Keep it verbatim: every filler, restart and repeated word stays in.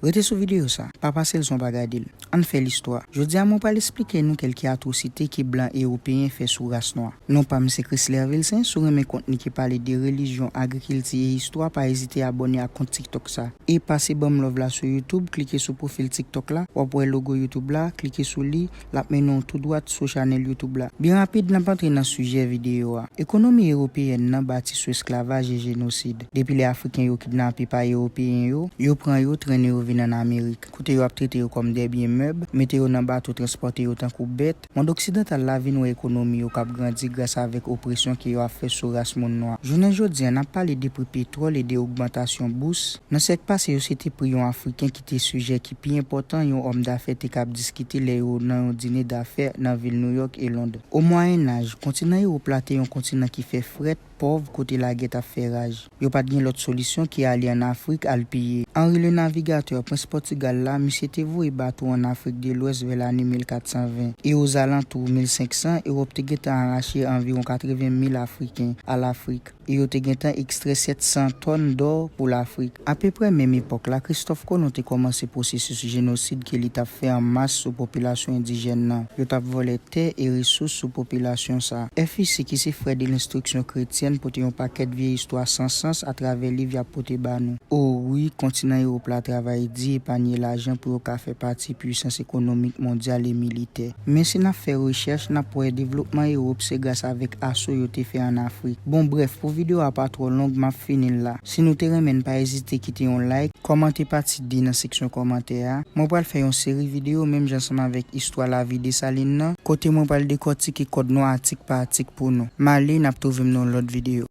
Rete sou videyo sa, pa pase l san w pa gade l. Ann fè listwa. Jodi a mwen pral esplike nou kèlke atwosite ke blan ewopeyen fè sou ras nwa. Non pa m se Chrysler Vilsaint, si w renmen kontni ki pale de relijyon, agrikilti e istwa, pa ezite abòne ak kont TikTok sa. E pase ban m love la sou YouTube, klike sou pwofil TikTok la, w ap wè logo YouTube la, klike sou li, l ap mennen w tou dwat sou chanèl YouTube la. Byen rapid, n ap antre nan sijè videyo a. Ekonomi ewopeyèn nan bati sou esklavaj e jenosid. Depi lè Afriken yo kidnape pa Ewopeyen yo, yo pran yo, trennen yo vin ann Amerik, kote yo ap trete yo kòm de byen mèb, mete yo nan bato, transpòte yo tankou bèt. Mond oksidantal la vin wè ekonomi yo k ap grandi gras avèk opresyon ke yo ap fè sou ras moun nwa. Jounen jodi a, n ap pale de pri petwòl e de ogmantasyon bous. Nan syèk pase yo, se te pri yon Afriken ki te sijè ki pi enpòtan yon òm dafè te kab diskite lè yo nan yon dine dafè nan vil Nouyòk e Lond. O Mwayennaj, kontinan Ewòp la te yon kontinan ki fè frèt, pòv, kote lagè t ap fè raj. Yo pa t gen lòt solisyon ke ale ann Afrik al piye. Henri le Navigateur, prens Pòtigal la, misye te voye bato ann Afrik de Lwès vè lane mil kat san ven. E ozalantou mil senk san, Ewòp te gentan arache anviwon katreven mil Afriken a Lafrik. E yo te gentan ekstrè sèt san tòn dò pou Lafrik. Apeprè menm epòk la, Kristòf Kolon te kòmanse pwosesis jenosid ke li t ap fè an mas sou popilasyon endijèn nan. Yo t ap vòlè tè e resous sou popilasyon sa. F I C, ki se Frères de l'Instruction Chrétienne, pote yon pakèt vye istwa san sans atravè liv y ap pote ba nou. O wi, kontinan Ewòp la travay di, epanye lajan pou yo ka fè pati pwisans ekonomik mondyal e militè. Men si n ap fè rechèch, n ap wè devlopman Ewòp se gras avèk aso yo te fè ann Afrik. Bon, brèf, pou videyo a pa twò long, m ap fini l la. Si nou te renmen n, pa ezite kite yon like, kòmante pati de nan seksyon kòmantè a. Mwen pral fè yon seri videyo menm jan ansanm avèk istwa lavi Desalin nan, kote mwen pral dekòtike kòd nwa atik pa atik pou nou. M ale, n ap twouve m nan yon lòt videyo.